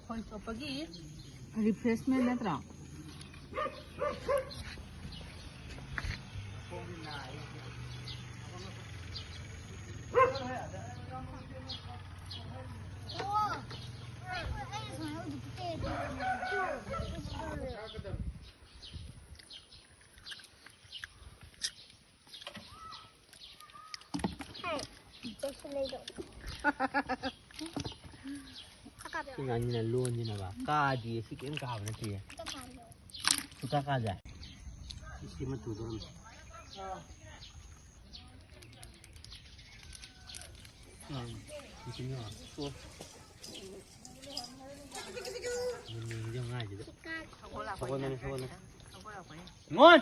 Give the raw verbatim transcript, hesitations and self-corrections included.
ꯈꯣꯏ ꯆꯣꯞꯄꯒꯤ ꯔꯤꯐ꯭ꯔꯦꯁꯃꯦꯟ ꯅꯠꯇ꯭ꯔꯣ? ꯁꯤ ꯉꯥꯅꯤꯅ ꯂꯣꯟꯁꯤꯅꯕ ꯀꯥꯗꯤꯌꯦ꯫ ꯁꯤ ꯀꯩꯝ ꯀꯥꯕ ꯅꯠꯇꯤꯌꯦ꯫ ꯁꯨꯀꯥ ꯀꯥꯗꯦ꯫ ꯁꯤ ꯃꯇꯨꯗꯣ ꯑꯗꯨꯝ꯫ ꯃꯨꯟꯅꯤꯡꯉꯤꯗꯤ ꯉꯥꯏꯁꯤꯗ꯫ ꯁꯒꯣꯜꯅꯦ, ꯁꯒꯣꯜꯅꯦ꯫ ꯉꯣꯟ!